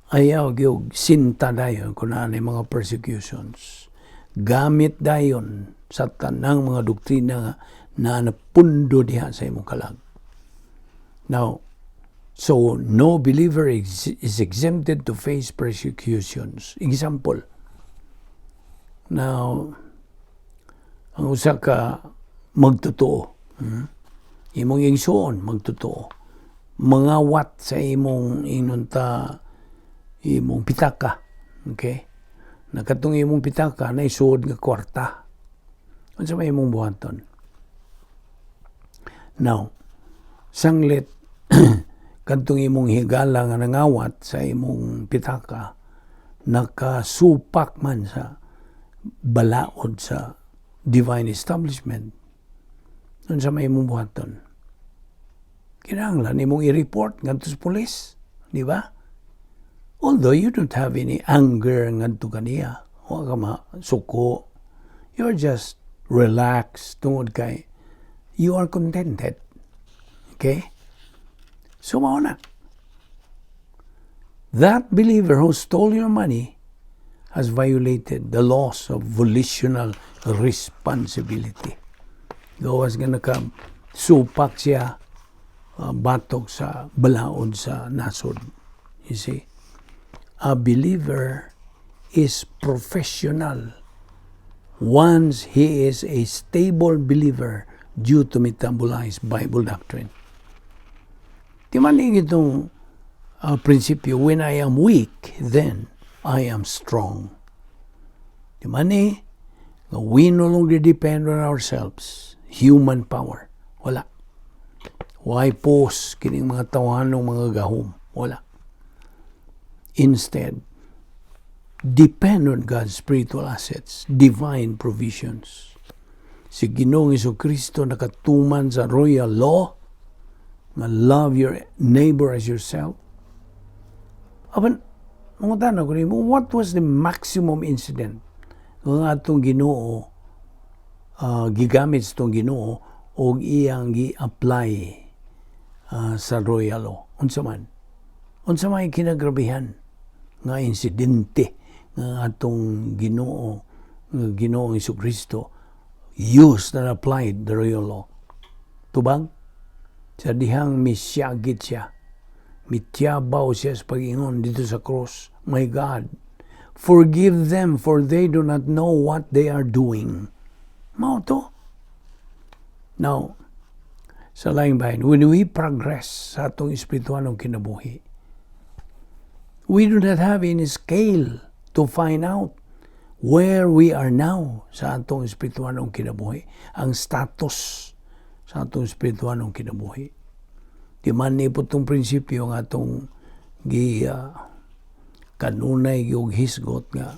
ayaw gyud sinta dayon kung naa mga persecutions. Gamit dayon sa tanang mga doktrina nga na napundo diha sa imong kalag. Now, so no believer is exempted to face persecutions. Example. Now, ang usa ka magtotoo, Imong igsuon magtotoo. Mangawat sa imong inunta imong pitaka. Okay? Nakatong imong pitaka na isuod nga kwarta. Unsa may imong buhaton? Now, sanglit kadtong imong higala nga nangawat sa imong pitaka nakasupak man sa balaod sa divine establishment. Unsa may imong buhaton? Kinahanglan imong i-report ngadto sa pulis, di ba? Although you don't have any anger ngadto kaniya, wa ka masuko. You're just relaxed tungod kay you are contented. Okay? So mao na. That believer who stole your money has violated the laws of volitional responsibility. Gawas nga naka supak siya batok sa balaod sa nasod. You see? A believer is professional once he is a stable believer due to metabolized Bible doctrine. Di man itong prinsipyo, when I am weak, then I am strong. Di man eh, we no longer depend on ourselves, human power. Wala. Why pos kining mga tawanong mga gahom? Wala. Instead, depend on God's spiritual assets, divine provisions. Si Ginoong Kristo nakatuman sa royal law nga love your neighbor as yourself. Apan, mangutana ko nimo, what was the maximum incident nga atong Ginoo gigamit sa atong Ginoo og iyang gi-apply sa royal law? Unsa man? Unsa may kinagrabihan nga insidente nga atong Ginoo Nga Ginoong Kristo used and applied the royal law. Tubag sa dihang misyagit siya, mityabaw siya sa pag-ingon didto sa cross, "My God, forgive them, for they do not know what they are doing." Mao to. Now, sa laing bahin, when we progress sa atong espiritualong kinabuhi, we do not have any scale to find out where we are now sa atong espiritualong kinabuhi, ang status sa atong espiritualong kinabuhi. Di man ni tong prinsipyo nga atong gi kanunay gyud hisgot nga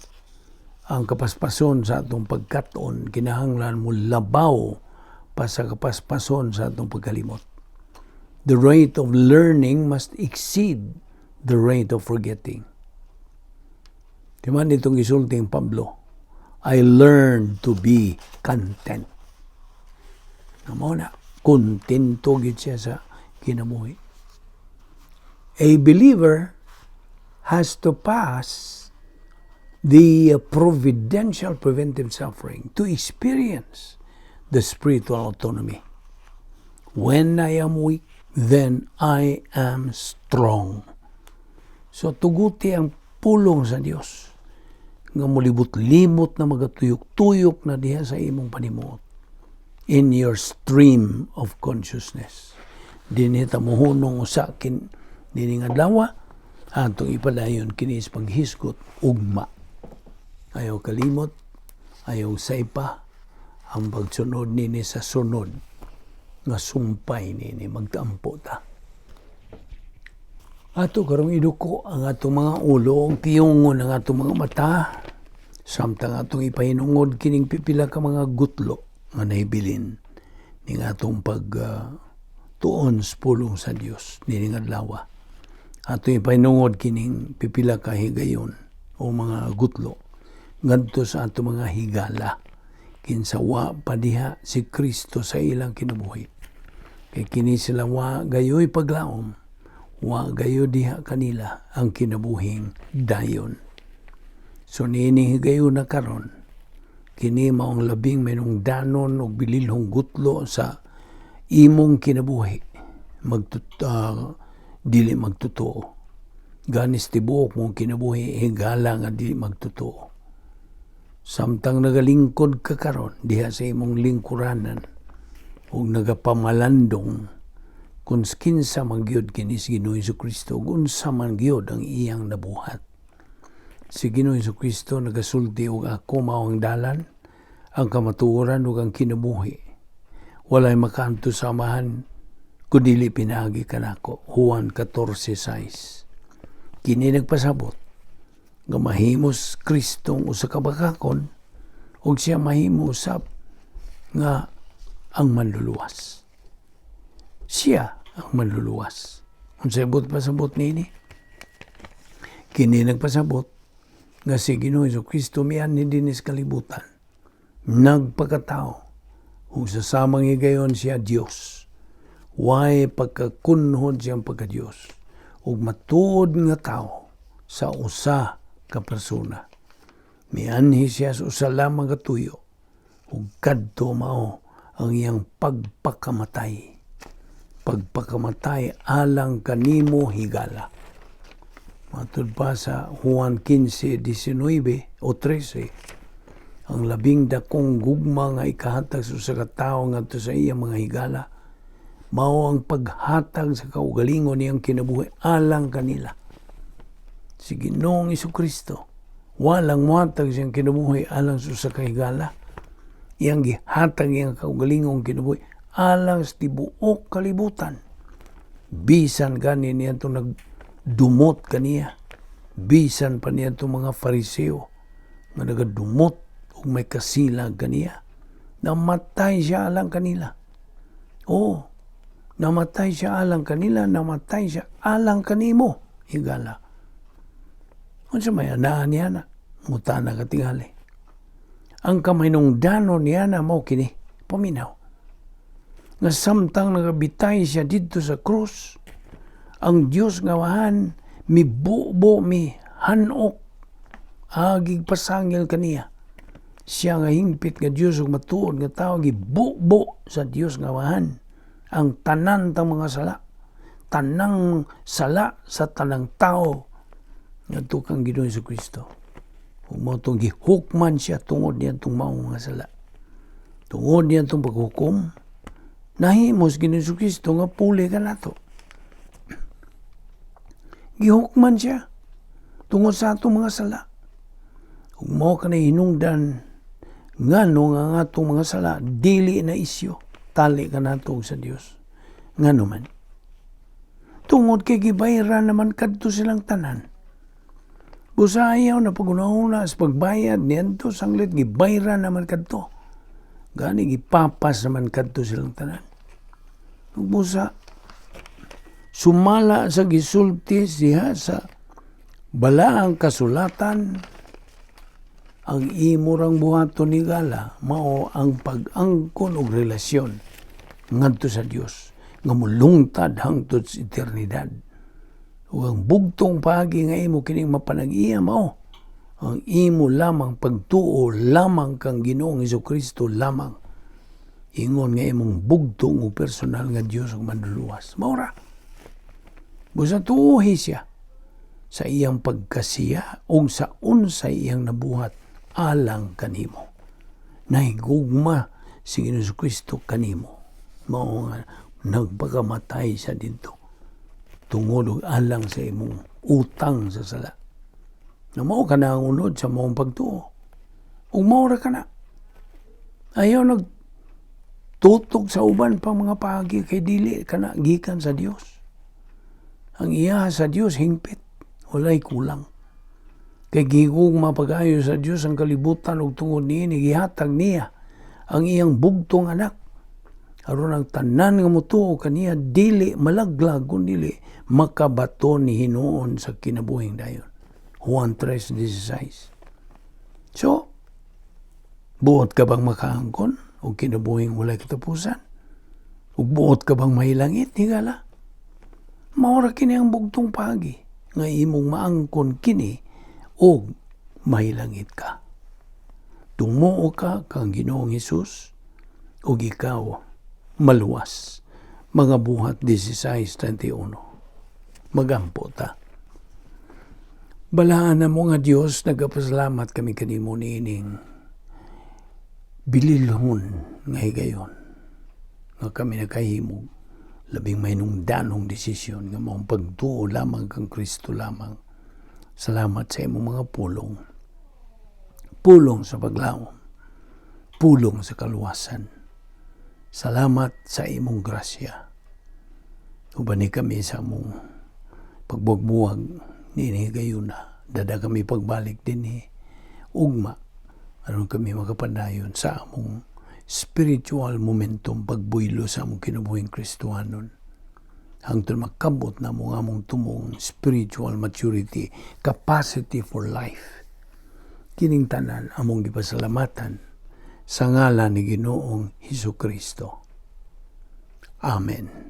ang kapaspason sa atong pagkat-on kinahanglan mo labaw pa sa kapaspason sa atong pagkalimot. The rate of learning must exceed the rate of forgetting. Di man itong gisulting Pablo, "I learned to be content." Mao na, kontento gyud siya sa kinabuhi. A believer has to pass the providential preventive suffering to experience the spiritual autonomy. "When I am weak, then I am strong." So tuguti ang pulong sa Dios nga mulibot-limot na, magatuyok-tuyok na diha sa imong panimuot, in your stream of consciousness. Dinhi ta mohunong usa kin nining adlaw, atong ipadayon kini sa paghisgot ugma. Ayaw kalimot, ayaw saypa ang pagsunod nini sa sunod nga sumpay nini. Magtampo ta. Ato karong iduko ang atong mga ulo ug piyungon ang atong mga mata samtang atong ipahinungod kining pipila ka mga gutlo nga nahibilin ning atong pag tuon sa pulong sa Dios nining adlaw. Atong ipahinungod kining pipila ka higayon o mga gutlo ngadto sa atong mga higala kinsa wa pa diha si Kristo sa ilang kinabuhi. Kay kini sila wa gayoy paglaom, wa gayo diha kanila ang kinabuhing dayon. So niini higayon na karon, kini maong labing mahinungdanon og bililhong gutlo sa imong kinabuhi. Dili magtotoo. Ganis tibuok mong kinabuhi, higala nga dili magtotoo. Samtang nagalingkod ka karon diha sa imong lingkuranan ug nagapamalandong kung kinsa man gyud kini si Ginoong Kristo ug unsa man gyud ang iyang nabuhat. Si Ginoong Kristo nagasulti og "Ako mao ang dalan, ang kamatuoran ug ang kinabuhi. Walay makaadto sa Amahan kun dili pinaagi kanako." Juan 14:6. Kini nagpasabot nga mahimos Kristong usa ka bakakon ug siya mahimo usab nga ang Manluluwas. Siya ang Manluluwas. Unsay buot pasabot niini? Kini nagpasabot nga si Ginoo Kristo mianhi dinhi sa kalibutan. Nagpakatao ug sa samang higayon siya Dios. Way pagkakunhod siyang pagka-Dios ug matuod nga tao sa usa ka persona. Mianhi siya sa usa lamang ka tuyo ug kadto mao ang iyang pagpakamatay. Pagpakamatay alang kanimo, higala. Matud pa sa Juan 15:19 o 13, ang labing dakong gugma nga ikahatag sa usa ka tawo ngadto sa iyang mga higala mao ang paghatag sa kaugalingon niyang kinabuhi alang kanila. Si Ginoong Kristo walang muhatag siyang kinabuhi alang sa usa ka higala. Iyang gihatag iyang kaugalingong kinabuhi alang sa tibuok kalibutan. Bisan gani niya itong nagdumot kaniya. Bisan pa niya itong mga Fariseo nga nagadumot ug may kasilag kaniya. Namatay siya alang kanila. Oo, namatay siya alang kanila, namatay siya alang kanimo, higala. Unsa may anaa niya na, ngutana katingali. Ang kamahinungdanon niya na mao kini, paminaw. Nga samtang nagabitay siya didto sa krus, ang Dios nga Amahan mibubo, mi hanok, agig pasangil kaniya. Siya nga hingpit nga Dios ug matuod nga tawo, gibubo sa Dios nga Amahan ang tanan tang mga sala. Tanang sala sa tanang tao ngadto kang Ginoong Kristo. Ug mao tong gihukman siya tungod niadtong maong mga sala. Tungod niadtong paghukom, nahimo sa Ginoong Kristo nga puli kanato. Gihukman siya tungod sa atong mga sala. Ug mao kanay hinungdan ngano nga ang atong mga sala dili na isyu, tali kanato sa Dios. Ngano man? Tungod kay gibayran naman kadto silang tanan. Busa ayaw na paghuna-huna sa pagbayad niadto, sanglit gibayran naman kadto. Gani gipapas naman kadto silang tanan. Ug busa sumala sa gisulti siya sa Balaang Kasulatan, ang imo rang buhaton, higala, mao ang pag-angkon og relasyon ngadto sa Dios nga mulungtad hangtod sa eternidad. Ug ang bugtong paagi nga imo kining mapanag-iya mao ang imo lamang pagtuo lamang kang Ginoong Kristo lamang, ingon nga imong bugtong ug personal nga Dios ug Manluluwas. Mao ra. Busa tuohi siya sa iyang pagkasiya ug sa unsay iyang nabuhat alang kanimo. Nahigugma si Ginoong Kristo kanimo. Mao nga nagpakamatay siya didto tungod ug alang sa imong utang sa sala. Na mao ka na ang unod sa maong pagtuo. Ug mao ra kana. Ayaw nag tutok sa uban pang mga paagi kay dili kana gikan sa Dios. Ang iya sa Dios hingpit, walay kulang. Kay gihigugma pag-ayo sa Dios ang kalibutan ug tungod niini gihatag niya ang iyang bugtong Anak, aron ang tanan nga motuo kaniya dili malaglag kundi makabaton ni hinuon sa kinabuhing dayon. Juan 3:16. So, buot ka bang makaangkon og kinabuhing walay katapusan? Ug buot ka bang mahilangit, higala? Mao ra kini ang bugtong paagi nga imong maangkon kini og mahilangit ka. Tumuo ka kang Ginoong Hesus ug ikaw maluwas. Mga Buhat 16:31. Magampo ta. Balaan namo nga Dios, nagapasalamat kami kanimo niining bililhon nga higayon nga kami nakahimog labing mahinungdanong desisyon nga maong pagtuo lamang kang Kristo lamang. Salamat sa imong mga pulong. Pulong sa paglaom. Pulong sa kaluwasan. Salamat sa imong grasya. Ubani kami sa among pagbuwag-buwag niini higayuna. Dada kami pagbalik dinhi ugma aron kami makapadayon sa among spiritual momentum, pagbuylo sa among kinabuhing Kristohanon, hangtod makabot namo ang among tumong spiritual maturity, capacity for life. Kining tanan among gipasalamatan sa ngalan ni Ginoong Hesus Kristo. Amen.